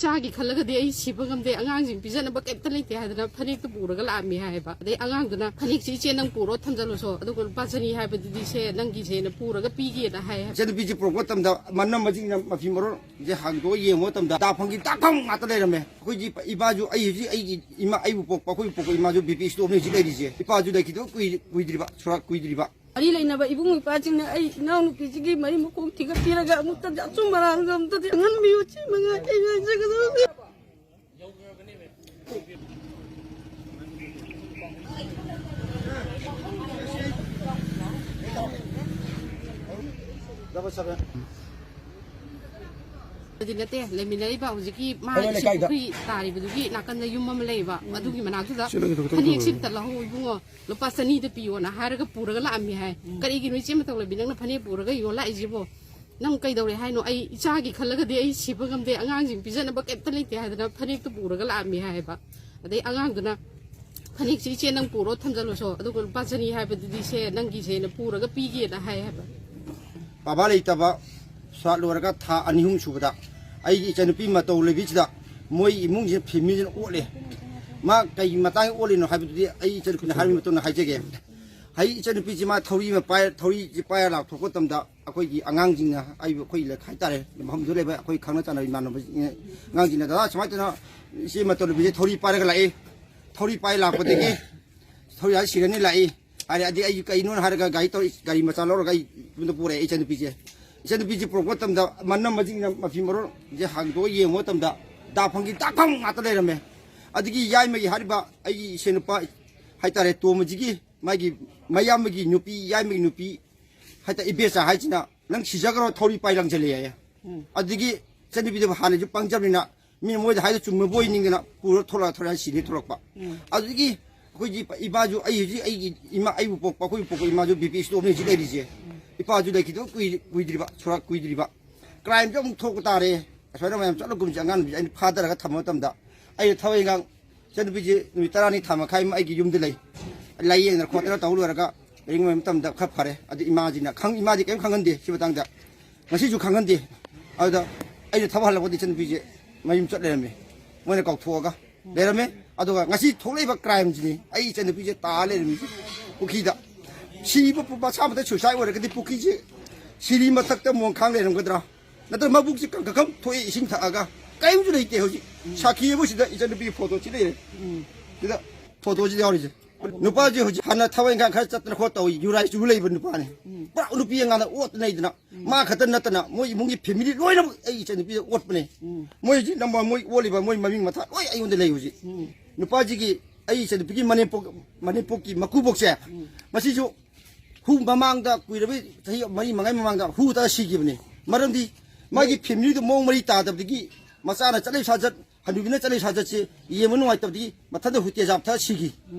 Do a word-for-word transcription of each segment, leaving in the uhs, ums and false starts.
ꯆꯥꯒꯤ ꯈꯜꯂꯒꯗꯤ ꯑꯩ ꯁꯤꯕ ꯉꯝꯗꯦ, ꯑꯉꯥꯡꯁꯤꯡ ꯄꯤꯖꯅꯕ ꯀꯩꯝꯇ ꯂꯩꯇꯦ ꯍꯥꯏꯗꯅ ꯐꯅꯦꯛꯇ ꯄꯨꯔꯒ ꯂꯥꯛꯑꯝꯃꯤ ꯍꯥꯏꯌꯦꯕ꯫ ꯑꯗꯩ ꯑꯉꯥꯡꯗꯨꯅ, "ꯐꯅꯦꯛꯁꯤ ꯏꯆꯦ ꯅꯪ ꯄꯨꯔꯣ, ꯊꯝꯖꯜꯂꯨꯁꯣ, ꯑꯗꯨꯒ ꯂꯨꯄꯥ ꯆꯅꯤ ꯍꯥꯏꯕꯗꯨꯗꯤ ꯁꯦ ꯅꯪꯒꯤꯁꯦꯅ ꯄꯨꯔꯒ ꯄꯤꯒꯦꯅ" ꯍꯥꯏ ꯍꯥꯏꯕ꯫ ꯏꯆꯟꯅꯨꯄꯤꯁꯦ ꯄꯨꯔꯛꯄ ꯃꯇꯝꯗ ꯃꯅꯝ ꯃꯁꯤꯡꯅ ꯃꯐꯤ ꯃꯔꯣꯟꯁꯦ ꯍꯥꯡꯗꯣꯛꯑ ꯌꯦꯡꯕ ꯃꯇꯝꯗ ꯗꯥ ꯐꯪꯒꯤ ꯗꯥ ꯐꯪ ꯉꯥꯛꯇ ꯂꯩꯔꯝꯃꯦ꯫ ꯑꯩꯈꯣꯏꯒꯤ ꯏꯄꯥꯁꯨ, ꯑꯩ ꯍꯧꯖꯤꯛ ꯑꯩꯒꯤ ꯏꯃꯥ, ꯑꯩꯕꯨ ꯄꯣꯛꯄ, ꯑꯩꯈꯣꯏꯕꯨ ꯄꯣꯛꯄ ꯏꯃꯥꯁꯨ ꯕꯤ ꯄꯤ ꯏꯁꯇꯣꯛꯅꯤ ꯍꯧꯖꯤꯛ ꯂꯩꯔꯤꯁꯦ꯫ ꯏꯄꯥꯁꯨ ꯂꯩꯈꯤꯗꯕ ꯀꯨꯏ-, ꯀꯨꯏꯗ꯭ꯔꯤꯕ, ꯁꯣꯔꯥꯠ ꯀꯨꯏꯗ꯭ꯔꯤꯕ꯫ ꯃꯔꯤ ꯂꯩꯅꯕ ꯏꯕꯨꯡ ꯏꯄ꯭ꯋꯥꯁꯤꯡꯅ ꯑꯩ ꯏꯅꯥꯎꯅꯨꯄꯤꯁꯤꯒꯤ ꯃꯔꯤ ꯃꯈꯣꯡ ꯊꯤꯒꯠꯄꯤꯔꯒ ꯑꯃꯨꯛꯇꯗꯤ ꯑꯆꯨꯝ ꯑꯔꯥꯟꯒ ꯑꯃꯨꯛꯇꯗꯤ ꯈꯪꯍꯟꯕꯤꯌꯨ, ꯁꯤ ꯃꯉꯥꯏ ꯑꯩ ꯍꯥꯏꯖꯒꯗꯕꯁꯦ꯫ ꯑꯗꯨꯗꯤ ꯅꯠꯇꯦ, ꯂꯩꯃꯤꯟꯅꯔꯤꯕ ꯍꯧꯖꯤꯛꯀꯤ ꯃꯥ ꯀꯩꯅꯣ ꯏꯁꯤꯡ ꯂꯩꯀꯥꯏꯗ꯫ ꯄꯨꯈ꯭ꯔꯤ ꯇꯥꯔꯤꯕꯗꯨꯒꯤ ꯅꯥꯀꯟꯗ ꯌꯨꯝ ꯑꯃ ꯂꯩꯌꯦꯕ, ꯑꯗꯨꯒꯤ ꯃꯅꯥꯛꯇꯨꯗ ꯁꯤ ꯅꯪꯒꯤ ꯊꯣꯛꯄ ꯐꯅꯦꯛꯁꯤ ꯊꯣꯛꯄ꯫ ꯑꯝꯇ ꯂꯧꯍꯧ ꯏꯕꯨꯡꯉꯣ, ꯂꯨꯄꯥ ꯆꯅꯤꯗ ꯄꯤꯌꯣꯅ ꯍꯥꯏꯔꯒ ꯄꯨꯔꯒ ꯂꯥꯛꯑꯝꯃꯤ ꯍꯥꯏ꯫ ꯎꯝ꯫ ꯀꯔꯤꯒꯤꯅꯣ ꯏꯆꯦ ꯃꯇꯧ ꯂꯩꯕꯤ, ꯅꯪꯅ ꯐꯅꯦꯛ ꯄꯨꯔꯒ ꯌꯣꯜꯂꯥꯛꯏꯁꯤꯕꯣ? ꯅꯪ ꯀꯩꯗꯧꯔꯦ ꯍꯥꯏꯅꯣ? ꯑꯩ ꯏꯆꯥꯒꯤ ꯈꯜꯂꯒꯗꯤ ꯑꯩ ꯁꯤꯕ ꯉꯝꯗꯦ, ꯑꯉꯥꯡꯁꯤꯡ ꯄꯤꯖꯅꯕ ꯀꯩꯝꯇ ꯂꯩꯇꯦ ꯍꯥꯏꯗꯅ ꯐꯅꯦꯛꯇꯣ ꯄꯨꯔꯒ ꯂꯥꯛꯑꯝꯃꯤ ꯍꯥꯏꯌꯦꯕ꯫ ꯑꯗꯩ ꯑꯉꯥꯡꯗꯨꯅ, "ꯐꯅꯦꯛꯁꯤ ꯏꯆꯦ ꯅꯪ ꯄꯨꯔꯣ, ꯊꯝꯖꯜꯂꯨꯁꯣ, ꯑꯗꯨꯒ ꯂꯨꯄꯥ ꯆꯅꯤ ꯍꯥꯏꯕꯗꯨꯗꯤ ꯁꯦ ꯅꯪꯒꯤꯁꯦꯅ ꯄꯨꯔꯒ ꯄꯤꯒꯦꯅ" ꯍꯥꯏ ꯍꯥꯏꯕ꯫ ꯕꯥꯕꯥ ꯂꯩꯇꯕ ꯁꯣꯔꯥꯠ ꯂꯣꯏꯔꯒ ꯊꯥ ꯑꯅꯤ ꯑꯍꯨꯝ ꯁꯨꯕꯗ ꯑꯩꯒꯤ ꯏꯆꯟꯅꯨꯄꯤ ꯃꯇꯧ ꯂꯩꯕꯤꯁꯤꯗ ꯃꯣꯏ ꯏꯃꯨꯡꯁꯤꯅ ꯐꯦꯃꯤꯂꯤꯁꯤꯅ ꯑꯣꯠꯂꯦ꯫ ꯃꯥ ꯀꯩꯒꯤ ꯃꯇꯥꯡ ꯑꯣꯠꯂꯤꯅꯣ ꯍꯥꯏꯕꯗꯨꯗꯤ ꯑꯩ ꯏꯆꯟꯅꯨꯄꯤꯅ ꯍꯥꯏꯔꯕ ꯃꯇꯨꯡꯗ ꯍꯥꯏꯖꯒꯦ꯫ ꯍꯥꯏ ꯏꯆꯟꯅꯨꯄꯤꯁꯤ ꯃꯥ ꯊꯧꯔꯤ ꯑꯃ ꯄꯥꯏ-, ꯊꯧꯔꯤꯁꯤ ꯄꯥꯏꯔ ꯂꯥꯛꯊꯣꯛꯄ ꯃꯇꯝꯗ ꯑꯩꯈꯣꯏꯒꯤ ꯑꯉꯥꯡꯁꯤꯡꯅ, ꯑꯩꯕꯨ ꯑꯩꯈꯣꯏ ꯂꯩ-, ꯍꯥꯏꯇꯥꯔꯦ, ꯃꯐꯝꯗꯨ ꯂꯩꯕ ꯑꯩꯈꯣꯏ ꯈꯪꯅ ꯆꯥꯟꯅꯕ ꯏꯃꯥꯟꯅꯕ ꯑꯉꯥꯡꯁꯤꯡꯅ, "ꯗꯗꯥ, ꯁꯨꯃꯥꯏꯅ ꯇꯧꯗꯅ ꯏꯆꯦ ꯃꯇꯧ ꯂꯩꯕꯤꯁꯦ ꯊꯧꯔꯤ ꯄꯥꯏꯔꯒ ꯂꯥꯛꯏ, ꯊꯧꯔꯤ ꯄꯥꯏ ꯂꯥꯛꯄꯗꯒꯤ ꯊꯧꯔꯤ ꯍꯥꯏꯔ ꯁꯤꯔꯅꯤ ꯂꯥꯛꯏ" ꯍꯥꯏꯔꯦ꯫ ꯑꯗꯩ ꯑꯩꯁꯨ ꯀꯩꯅꯣꯅ ꯍꯥꯏꯔꯒ ꯒꯥꯔꯤ ꯇꯧꯔ-, ꯒꯥꯔꯤ ꯃꯆꯥ ꯂꯧꯔꯒ ꯑꯩ ꯌꯨꯝꯗ ꯄꯨꯔꯛꯑꯦ ꯏꯆꯟꯅꯨꯄꯤꯁꯦ꯫ ꯏꯆꯟꯅꯨꯄꯤꯁꯦ ꯄꯨꯔꯛꯄ ꯃꯇꯝꯗ ꯃꯅꯝ ꯃꯁꯤꯡꯅ ꯃꯐꯤ ꯃꯔꯣꯟꯁꯦ ꯍꯥꯡꯗꯣꯛꯑ ꯌꯦꯡꯕ ꯃꯇꯝꯗ ꯗꯥ ꯐꯪꯒꯤ ꯗꯥ ꯐꯪ ꯉꯥꯛꯇ ꯂꯩꯔꯝꯃꯦ꯫ ꯑꯗꯒꯤ ꯌꯥꯏꯃꯒꯤ ꯍꯥꯏꯔꯤꯕ ꯑꯩꯒꯤ ꯏꯆꯦ ꯅꯨꯄꯥ ꯍꯥꯏꯇꯥꯔꯦ, ꯇꯣꯝꯕꯁꯤꯒꯤ ꯃꯥꯒꯤ ꯃꯌꯥꯝꯕꯒꯤ ꯅꯨꯄꯤ, ꯌꯥꯏꯃꯒꯤ ꯅꯨꯄꯤ ꯍꯥꯏꯇꯥꯔꯦ, ꯏꯕꯦꯆꯥ ꯍꯥꯏꯁꯤꯅ, "ꯅꯪ ꯁꯤꯖꯈ꯭ꯔꯣ, ꯊꯧꯔꯤ ꯄꯥꯏ ꯂꯪꯁꯤꯜꯂꯦ" ꯍꯥꯏꯌꯦ꯫ ꯎꯝ꯫ ꯑꯗꯒꯤ ꯏꯆꯟꯅꯨꯄꯤꯗꯨ ꯍꯥꯟꯅꯁꯨ ꯄꯪꯖꯕꯅꯤꯅ ꯃꯤꯅ ꯃꯣꯏꯗ ꯍꯥꯏꯗꯣ ꯆꯨꯝꯃꯕꯣꯏ ꯅꯤꯡꯗꯅ ꯄꯨꯔ ꯊꯣꯛꯂꯛꯑ ꯊꯣꯔꯛꯑ ꯁꯤꯅꯤ ꯊꯣꯛꯂꯛꯄ꯫ ꯎꯝ꯫ ꯑꯗꯨꯗꯒꯤ ꯑꯩꯈꯣꯏꯒꯤ ꯏꯄꯥꯁꯨ, ꯑꯩ ꯍꯧꯖꯤꯛ ꯑꯩꯒꯤ ꯏꯃꯥ, ꯑꯩꯕꯨ ꯄꯣꯛꯄ, ꯑꯩꯈꯣꯏꯕꯨ ꯄꯣꯛꯄ ꯏꯃꯥꯁꯨ ꯕꯤ ꯄꯤ ꯏꯁꯇꯣꯛꯅꯤ ꯍꯧꯖꯤꯛ ꯂꯩꯔꯤꯁꯦ꯫ ꯎꯝ꯫ ꯏꯄꯥꯁꯨ ꯂꯩꯈꯤꯗꯕ ꯀꯨꯏ-, ꯀꯨꯏꯗ꯭ꯔꯤꯕ, ꯁꯣꯔꯥꯠ ꯀꯨꯏꯗ꯭ꯔꯤꯕ꯫ ꯀ꯭ꯔꯥꯏꯝꯁꯨ ꯑꯃꯨꯛ ꯊꯣꯛꯄ ꯇꯥꯔꯦ꯫ ꯑꯁꯨꯃꯥꯏꯅ ꯃꯌꯥꯝ ꯆꯠꯂꯒꯨꯝꯁꯦ, ꯑꯉꯥꯡ ꯅꯨꯄꯤꯁꯦ ꯑꯩꯅ ꯐꯥꯗꯔꯒ ꯊꯝꯕ ꯃꯇꯝꯗ ꯑꯩꯅ ꯊꯕꯛ ꯏꯟꯈꯥꯡ, ꯏꯆꯟꯅꯨꯄꯤꯁꯦ ꯅꯨꯃꯤꯠ ꯇꯔꯥꯅꯤ ꯊꯥ ꯃꯈꯥꯏ ꯑꯃ ꯑꯩꯒꯤ ꯌꯨꯝꯗ ꯂꯩ꯫ ꯂꯥꯏꯌꯦꯡꯗꯅ ꯈꯣꯠꯇꯅ ꯇꯧ ꯂꯣꯏꯔꯒ ꯂꯥꯏꯌꯦꯡꯕ ꯃꯇꯝꯗ ꯈꯔ ꯐꯔꯦ꯫ ꯑꯗꯨ ꯏꯃꯥꯁꯤꯅ ꯈꯪ-, ꯏꯃꯥꯗꯤ ꯀꯔꯤꯝ ꯈꯪꯍꯟꯗꯦ ꯁꯤ ꯃꯇꯥꯡꯗ꯫ ꯉꯁꯤꯁꯨ ꯈꯪꯍꯟꯗꯦ꯫ ꯑꯗꯨꯗ ꯑꯩꯅ ꯊꯕꯛ ꯍꯜꯂꯛꯄꯗ ꯏꯆꯟꯅꯨꯄꯤꯁꯦ ꯃꯌꯨꯝ ꯆꯠ ꯂꯩꯔꯝꯃꯦ꯫ ꯃꯣꯏꯅ ꯀꯥꯎꯊꯣꯛꯑꯒ ꯂꯩꯔꯝꯃꯦ꯫ ꯑꯗꯨꯒ ꯉꯁꯤ ꯊꯣꯛꯂꯛꯏꯕ crimeꯁꯤꯅꯤ ꯑꯩ ꯏꯆꯟꯅꯨꯄꯤꯁꯦ ꯇꯥ ꯂꯩꯔꯝꯃꯤꯁꯦ ꯄꯨꯈ꯭ꯔꯤꯗ꯫ ꯁꯤꯕ ꯄꯨ-, ꯃꯁꯥ ꯃꯊꯟ suicide ꯑꯣꯏꯔꯒꯗꯤ ꯄꯨꯈ꯭ꯔꯤꯁꯦ ꯁꯤꯔꯤ ꯃꯊꯛꯇ ꯃꯣꯟꯈꯥꯡ ꯂꯩꯔꯝꯒꯗ꯭ꯔꯥ? ꯅꯠꯇ꯭ꯔꯒ ꯃꯕꯨꯛꯁꯦ ꯀꯪ-, ꯀꯪꯈꯝ ꯊꯣꯛꯑꯦ ꯏꯁꯤꯡ ꯊꯛꯑꯒ꯫ ꯀꯔꯤꯝꯁꯨ ꯂꯩꯇꯦ ꯍꯧꯖꯤꯛ꯫ ꯁꯥꯈꯤ ꯑꯃ ꯁꯤꯗ ꯏꯆꯟꯅꯨꯄꯤꯒꯤ photoꯁꯤ ꯂꯩꯔꯦ꯫ ꯁꯤꯗ photoꯁꯤꯗ ꯌꯥꯎꯔꯤꯁꯦ꯫ ꯅꯨꯄꯥꯁꯦ ꯍꯧꯖꯤꯛ ꯍꯥꯟꯅ ꯊꯕꯛ ꯏꯪꯈꯥꯡ ꯈꯔ ꯆꯠꯇꯅ ꯈꯣꯠ ꯇꯧꯏ, ꯌꯨꯔꯥꯏ ꯆꯨ ꯂꯩꯕ ꯅꯨꯄꯥꯅꯤ꯫ ꯄꯨꯔꯥ ꯅꯨꯄꯤ ꯑꯉꯥꯡꯗ ꯑꯣꯠꯇꯅ ꯂꯩꯗꯅ꯫ ꯃꯥ ꯈꯛꯇ ꯅꯠꯇꯅ ꯃꯣꯏ ꯏꯃꯨꯡꯒꯤ family ꯂꯣꯏꯅꯃꯛ ꯑꯩ ꯏꯆꯟꯅꯨꯄꯤꯗ ꯑꯣꯠꯄꯅꯦ꯫ ꯃꯣꯏ ꯍꯧꯖꯤꯛ number ꯃꯣꯏ ꯑꯣꯜꯂꯤꯕ ꯃꯣꯏ ꯃꯃꯤꯡ ꯃꯊꯥ ꯂꯣꯏ ꯑꯩꯉꯣꯟꯗ ꯂꯩ ꯍꯧꯖꯤꯛ꯫ ꯅꯨꯄꯥꯁꯤꯒꯤ ꯑꯩ ꯏꯆꯟꯅꯨꯄꯤꯒꯤ ꯃꯅꯦꯝꯄꯣꯛ, ꯃꯅꯦꯝꯄꯣꯛꯀꯤ ꯃꯀꯨꯕꯣꯛꯁꯦ, ꯃꯁꯤꯁꯨ ꯍꯨ ꯃꯃꯥꯡꯗ ꯀꯨꯏꯔꯕ ꯆꯍꯤ ꯃꯔꯤ ꯃꯉꯥꯒꯤ ꯃꯃꯥꯡꯗ ꯍꯨ ꯇꯥꯔ ꯁꯤꯈꯤꯕꯅꯤ꯫ ꯃꯔꯝꯗꯤ ꯃꯥꯒꯤ familyꯗꯨ ꯃꯑꯣꯡ ꯃꯔꯤ ꯇꯥꯗꯕꯗꯒꯤ ꯃꯆꯥꯅ ꯆꯠꯂꯤꯕ ꯁꯥꯖꯠ, ꯍꯅꯨꯕꯤꯅ ꯆꯠꯂꯤꯕ ꯁꯥꯖꯠꯁꯦ ꯌꯦꯡꯕ ꯅꯨꯡꯉꯥꯏꯇꯕꯗꯒꯤ ꯃꯊꯟꯇ ꯍꯨ ꯇꯦꯖꯥꯕ ꯊꯛꯑ ꯁꯤꯈꯤ꯫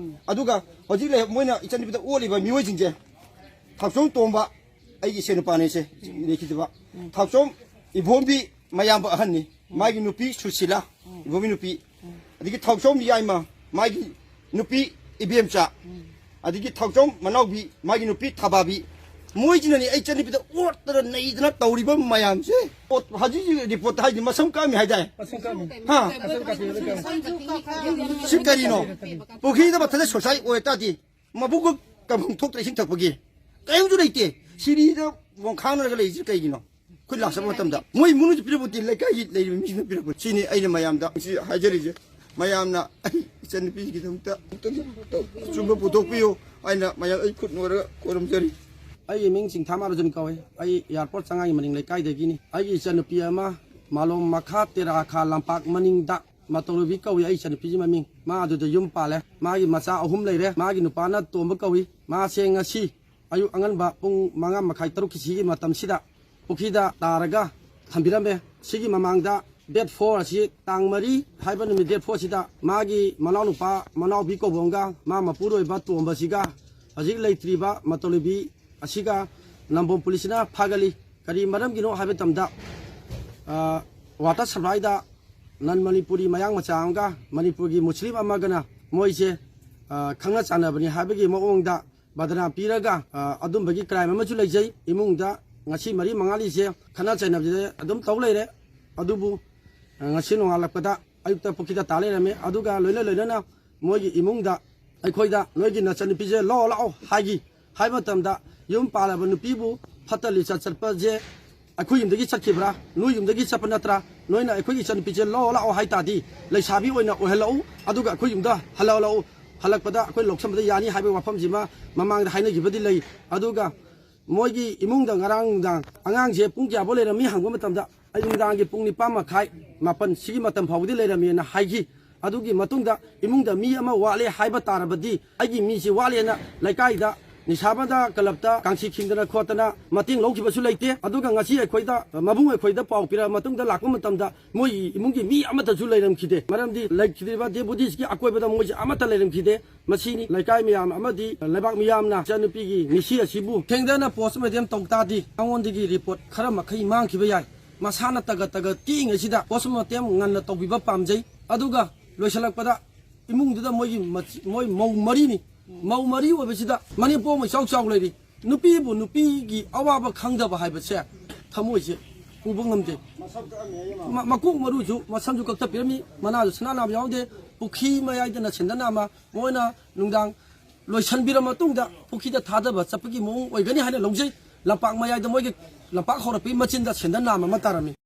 ꯑꯗꯨꯒ ꯍꯧꯖꯤꯛ ꯂꯩ-, ꯃꯣꯏꯅ ꯏꯆꯟꯅꯨꯄꯤꯗ ꯑꯣꯠꯂꯤꯕ ꯃꯤꯑꯣꯏꯁꯤꯡꯁꯦ, ꯊꯥꯎꯆꯣꯝ ꯇꯣꯝꯕ, ꯑꯩꯒꯤ ꯏꯆꯦ ꯅꯨꯄꯥꯅꯤ ꯏꯆꯦ, ꯂꯩꯈꯤꯗꯕ꯫ ꯊꯥꯎꯆꯣꯝ ꯏꯕꯣꯝꯕꯤ, ꯃꯌꯥꯝꯕ ꯑꯍꯟꯅꯤ꯫ ꯃꯥꯒꯤ ꯅꯨꯄꯤ ꯁꯨꯁꯤꯂꯥ, ꯏꯕꯣꯝꯕꯤ ꯅꯨꯄꯤ꯫ ꯑꯗꯒꯤ ꯊꯥꯎꯆꯣꯝ ꯌꯥꯏꯃ, ꯃꯥꯒꯤ ꯅꯨꯄꯤ ꯏꯕꯦꯝꯆꯥ꯫ ꯑꯗꯒꯤ ꯊꯥꯎꯆꯣꯝ ꯃꯅꯥꯎꯕꯤ, ꯃꯥꯒꯤ ꯅꯨꯄꯤ ꯊꯕꯥꯕꯤ꯫ ꯃꯣꯏꯁꯤꯅꯅꯤ ꯑꯩ ꯏꯆꯟꯅꯨꯄꯤꯗ ꯑꯣꯠꯇꯅ ꯅꯩꯗꯅ ꯇꯧꯔꯤꯕ ꯃꯌꯥꯝꯁꯦ꯫ ꯑꯣꯠ-, ꯍꯧꯖꯤꯛ ꯍꯧꯖꯤꯛ report ꯍꯥꯏꯗꯤ ꯃꯁꯝ ꯀꯛꯑꯝꯃꯤ ꯍꯥꯏꯗꯥꯏ? ꯍꯥ? ꯁꯤ ꯀꯔꯤꯅꯣ? ꯄꯨꯈ꯭ꯔꯤꯗ ꯃꯊꯟꯇ suicide ꯑꯣꯏ ꯇꯥꯔꯗꯤ ꯃꯕꯨꯛꯀ ꯀꯪꯐꯝ ꯊꯣꯛꯇ꯭ꯔꯦ ꯏꯁꯤꯡ ꯊꯛꯄꯒꯤ꯫ ꯀꯔꯤꯝꯁꯨ ꯂꯩꯇꯦ꯫ ꯁꯤꯔꯤꯗ ꯃꯣꯡꯈꯥꯡꯅꯔꯒ ꯂꯩꯔꯤꯁꯤ ꯀꯩꯒꯤꯅꯣ? ꯑꯩꯈꯣꯏ ꯂꯥꯛꯆꯕ ꯃꯇꯝꯗ ꯃꯣꯏ ꯏꯃꯨꯡꯅꯁꯨ ꯄꯤꯔꯛꯄ ꯅꯠꯇꯦ, ꯂꯩꯀꯥꯏꯒꯤ ꯂꯩꯔꯤꯕ ꯃꯤꯁꯤꯡꯅ ꯄꯤꯔꯛꯄ꯫ ꯁꯤꯅꯤ ꯑꯩꯅ ꯃꯌꯥꯝꯗ ꯉꯁꯤ ꯍꯥꯏꯖꯔꯤꯁꯦ꯫ ꯃꯌꯥꯝꯅ ꯑꯩ ꯏꯆꯟꯅꯨꯄꯤꯒꯤꯗꯃꯛꯇ ꯑꯆꯨꯝꯕ ꯄꯨꯊꯣꯛꯄꯤꯌꯨ ꯍꯥꯏꯅ ꯃꯌꯥꯝ ꯑꯩ ꯈꯨꯠ ꯅꯣꯏꯔꯒ ꯈꯨꯔꯨꯝꯖꯔꯤ꯫ ꯑꯩꯒꯤ ꯃꯤꯡ ꯆꯤꯡꯊꯥ ꯃꯍꯥꯖꯟ ꯀꯧꯏ꯫ ꯑꯩ airport ꯆꯉꯥꯏꯒꯤ ꯃꯅꯤꯡ ꯂꯩꯀꯥꯏꯗꯒꯤꯅꯤ꯫ ꯑꯩꯒꯤ ꯏꯆꯟꯅꯨꯄꯤ ꯑꯃ ꯃꯥꯂꯣꯝ ꯃꯈꯥ ꯇꯦꯔꯥꯈꯥ ꯂꯝꯄꯥꯛ ꯃꯅꯤꯡꯗ ꯃꯇꯧꯔꯨꯕꯤ ꯀꯧꯏ ꯑꯩ ꯏꯆꯟꯅꯨꯄꯤꯒꯤ ꯃꯃꯤꯡ꯫ ꯃꯥ ꯑꯗꯨꯗ ꯌꯨꯝ ꯄꯥꯜꯂꯦ꯫ ꯃꯥꯒꯤ ꯃꯆꯥ ꯑꯍꯨꯝ ꯂꯩꯔꯦ꯫ ꯃꯥꯒꯤ ꯅꯨꯄꯥꯅ ꯇꯣꯝꯕ ꯀꯧꯏ꯫ ꯃꯥꯁꯦ ꯉꯁꯤ ꯑꯌꯨꯛ ꯑꯉꯟꯕ ꯄꯨꯡ ꯃꯉꯥ ꯃꯈꯥꯏ, ꯇꯔꯨꯛꯀꯤ ꯁꯤꯒꯤ ꯃꯇꯝꯁꯤꯗ ꯄꯨꯈ꯭ꯔꯤꯗ ꯇꯥꯔꯒ ꯊꯝꯕꯤꯔꯝꯃꯦ꯫ ꯁꯤꯒꯤ ꯃꯃꯥꯡꯗ date four ꯑꯁꯤ, ꯇꯥꯡ ꯃꯔꯤ ꯍꯥꯏꯕ ꯅꯨꯃꯤꯠ, date four ꯁꯤꯗ ꯃꯥꯒꯤ ꯃꯅꯥꯎꯅꯨꯄꯥ, ꯃꯅꯥꯎꯕꯤ ꯀꯧꯕ ꯑꯃꯒ ꯃꯥ ꯃꯄꯨꯔꯣꯏꯕ ꯇꯣꯝꯕꯁꯤꯒ ꯍꯧꯖꯤꯛ ꯂꯩꯇ꯭ꯔꯤꯕ ꯃꯇꯧꯂꯨꯕꯤ ꯑꯁꯤꯒ ꯅꯝꯕꯣꯜ ꯄꯨꯂꯤꯁꯅ ꯐꯥꯒꯠꯂꯤ꯫ ꯀꯔꯤ ꯃꯔꯝꯒꯤꯅꯣ ꯍꯥꯏꯕ ꯃꯇꯝꯗ, ꯑ, water supplyꯗ non ꯃꯅꯤꯄꯨꯔꯤ ꯃꯌꯥꯡ ꯃꯆꯥ ꯑꯃꯒ ꯃꯅꯤꯄꯨꯔꯒꯤ ꯃꯨꯁꯂꯤꯝ ꯑꯃꯒꯅ ꯃꯣꯏꯁꯦ, ꯑ, ꯈꯪꯅ ꯆꯥꯟꯅꯕꯅꯤ ꯍꯥꯏꯕꯒꯤ ꯃꯑꯣꯡꯗ ꯕꯗꯅꯥꯝ ꯄꯤꯔꯒ, ꯑ, ꯑꯗꯨꯝꯕꯒꯤ crime ꯑꯃꯁꯨ ꯂꯩꯖꯩ꯫ ꯏꯃꯨꯡꯗ ꯉꯁꯤ ꯃꯔꯤ ꯃꯉꯥꯅꯤꯁꯦ ꯈꯠꯅ ꯆꯩꯅꯕꯁꯦ ꯑꯗꯨꯝ ꯇꯧ ꯂꯩꯔꯦ꯫ ꯑꯗꯨꯕꯨ ꯉꯁꯤ ꯅꯣꯡꯉꯥꯜꯂꯛꯄꯗ ꯑꯌꯨꯛꯇ ꯄꯨꯈ꯭ꯔꯤꯗ ꯇꯥ ꯂꯩꯔꯝꯃꯦ꯫ ꯑꯗꯨꯒ ꯂꯣꯏꯅ ꯂꯣꯏꯅꯅ ꯃꯣꯏꯒꯤ ꯏꯃꯨꯡꯗ ꯑꯩꯈꯣꯏꯗ "ꯅꯣꯏꯒꯤ ꯅꯆꯟꯅꯨꯄꯤꯁꯦ ꯂꯧꯔꯣ ꯂꯥꯛꯑꯣ" ꯍꯥꯏꯈꯤ꯫ ꯍꯥꯏꯕ ꯃꯇꯝꯗ ꯌꯨꯝ ꯄꯥꯜꯂꯕ ꯅꯨꯄꯤꯕꯨ ꯐꯠꯇ ꯂꯤꯆꯠ ꯆꯠꯄꯁꯦ ꯑꯩꯈꯣꯏ ꯌꯨꯝꯗꯒꯤ ꯆꯠꯈꯤꯕ꯭ꯔꯥ? ꯅꯣꯏ ꯌꯨꯝꯗꯒꯤ ꯆꯠꯄ ꯅꯠꯇ꯭ꯔꯥ? ꯅꯣꯏꯅ ꯑꯩꯈꯣꯏꯒꯤ ꯏꯆꯟꯅꯨꯄꯤꯁꯦ ꯂꯧꯔꯣ ꯂꯥꯛꯑꯣ ꯍꯥꯏ ꯇꯥꯔꯗꯤ ꯂꯩꯁꯥꯕꯤ ꯑꯣꯏꯅ ꯑꯣꯏꯍꯜꯂꯛꯎ, ꯑꯗꯨꯒ ꯑꯩꯈꯣꯏ ꯌꯨꯝꯗ ꯍꯜꯂꯛꯍꯜꯂꯛꯎ꯫ ꯍꯜꯂꯛꯄꯗ ꯑꯩꯈꯣꯏ ꯂꯧꯁꯟꯕꯗ ꯌꯥꯅꯤ ꯍꯥꯏꯕꯒꯤ ꯋꯥꯐꯝꯁꯤꯃ ꯃꯃꯥꯡꯗ ꯍꯥꯏꯅꯈꯤꯕꯗꯤ ꯂꯩ꯫ ꯑꯗꯨꯒ ꯃꯣꯏꯒꯤ ꯏꯃꯨꯡꯗ ꯉꯔꯥꯡ ꯅꯨꯡꯗꯥꯡ ꯑꯉꯥꯡꯁꯦ ꯄꯨꯡ ꯀꯌꯥꯐꯥꯎ ꯂꯩꯔꯝꯃꯤ ꯍꯪꯕ ꯃꯇꯝꯗ, "ꯑꯩ ꯅꯨꯡꯗꯥꯡꯒꯤ ꯄꯨꯡ ꯅꯤꯄꯥꯟ ꯃꯈꯥꯏ, ꯃꯥꯄꯟ ꯁꯤꯒꯤ ꯃꯇꯝ ꯐꯥꯎꯕꯗꯤ ꯂꯩꯔꯝꯃꯦꯅ" ꯍꯥꯏꯈꯤ꯫ ꯑꯗꯨꯒꯤ ꯃꯇꯨꯡꯗ ꯏꯃꯨꯡꯗ ꯃꯤ ꯑꯃ ꯋꯥꯠꯂꯦ ꯍꯥꯏꯕ ꯇꯥꯔꯕꯗꯤ, ꯑꯩꯒꯤ ꯃꯤꯁꯤ ꯋꯥꯠꯂꯦꯅ ꯂꯩꯀꯥꯏꯗ ꯅꯤꯁꯥꯕꯟꯗ ꯀ꯭ꯂꯕꯇ ꯀꯥꯡꯁꯤ ꯈꯤꯟꯗꯅ ꯈꯣꯠꯇꯅ ꯃꯇꯦꯡ ꯂꯧꯈꯤꯕꯁꯨ ꯂꯩꯇꯦ꯫ ꯑꯗꯨꯒ ꯉꯁꯤ ꯑꯩꯈꯣꯏꯗ, ꯃꯕꯨꯡ ꯑꯩꯈꯣꯏꯗ ꯄꯥꯎ ꯄꯤꯔꯛꯑ ꯃꯇꯨꯡꯗ ꯂꯥꯛꯄ ꯃꯇꯝꯗ, ꯃꯣꯏꯒꯤ ꯏꯃꯨꯡꯒꯤ ꯃꯤ ꯑꯃꯠꯇꯁꯨ ꯂꯩꯔꯝꯈꯤꯗꯦ꯫ ꯃꯔꯝꯗꯤ ꯂꯩꯈꯤꯗ꯭ꯔꯤꯕ ꯗꯦ ꯕꯣꯗꯤꯁꯀꯤ ꯑꯀꯣꯏꯕꯗ ꯃꯣꯏꯁꯦ ꯑꯃꯠꯇ ꯂꯩꯔꯝꯈꯤꯗꯦ꯫ ꯃꯁꯤꯅꯤ ꯂꯩꯀꯥꯏ ꯃꯌꯥꯝ ꯑꯃꯗꯤ ꯂꯩꯕꯥꯛ ꯃꯤꯌꯥꯝꯅ ꯏꯆꯟꯅꯨꯄꯤꯒꯤ ꯃꯤꯁꯤ ꯑꯁꯤꯕꯨ ꯊꯦꯡꯗꯅ ꯄꯣꯁꯃꯣꯔꯇꯦꯝ ꯇꯧ ꯇꯥꯔꯗꯤ, ꯃꯉꯣꯟꯗꯒꯤ ꯔꯤꯄꯣꯔꯠ ꯈꯔ ꯃꯈꯩ ꯃꯥꯡꯈꯤꯕ ꯌꯥꯏ꯫ ꯃꯁꯥꯅ ꯇꯒꯠ ꯇꯒꯠ ꯇꯦꯛꯏꯉꯩꯁꯤꯗ ꯄꯣꯁꯃꯣꯔꯇꯦꯝ ꯉꯟꯅ ꯇꯧꯕꯤꯕ ꯄꯥꯝꯖꯩ꯫ ꯑꯗꯨꯒ ꯂꯣꯏꯁꯤꯜꯂꯛꯄꯗ, ꯏꯃꯨꯡꯗꯨꯗ ꯃꯣꯏꯒꯤ ꯃꯆꯤ-, ꯃꯣꯏ ꯃꯧ ꯃꯔꯤꯅꯤ꯫ ꯃꯧ ꯃꯔꯤ ꯑꯣꯏꯕꯁꯤꯗ ꯃꯅꯦꯝꯄꯣꯛ ꯑꯃ ꯏꯆꯥꯎ ꯆꯥꯎ ꯂꯩꯔꯤ꯫ ꯅꯨꯄꯤꯕꯨ ꯅꯨꯄꯤꯒꯤ ꯑꯋꯥꯕ ꯈꯪꯗꯕ ꯍꯥꯏꯕꯁꯦ ꯊꯃꯣꯏꯁꯦ ꯄꯨꯕ ꯉꯝꯗꯦ꯫ ꯃ-, ꯃꯀꯣꯛ ꯃꯔꯨꯁꯨ ꯃꯁꯝꯁꯨ ꯀꯛꯊꯠꯄꯤꯔꯝꯃꯤ, ꯃꯅꯥꯁꯨ ꯁꯅꯥ ꯅꯥꯝ ꯌꯥꯎꯗꯦ, ꯄꯨꯈ꯭ꯔꯤ ꯃꯌꯥꯏꯗꯅ ꯁꯦꯟꯗ ꯅꯥꯝꯃ꯫ ꯃꯣꯏꯅ ꯅꯨꯡꯗꯥꯡ ꯂꯣꯏꯁꯤꯟꯕꯤꯔ ꯃꯇꯨꯡꯗ ꯄꯨꯈ꯭ꯔꯤꯗ ꯊꯥꯗꯕ ꯆꯠꯄꯒꯤ ꯃꯑꯣꯡ ꯑꯣꯏꯒꯅꯤ ꯍꯥꯏꯅ ꯂꯧꯖꯩ꯫ ꯂꯝꯄꯥꯛ ꯃꯌꯥꯏꯗ ꯃꯣꯏꯒꯤ ꯂꯝꯄꯥꯛ ꯍꯧꯔꯛꯄꯒꯤ ꯃꯆꯤꯟꯗ ꯁꯦꯟꯗ ꯅꯥꯝ ꯑꯃ ꯇꯥꯔꯝꯃꯤ꯫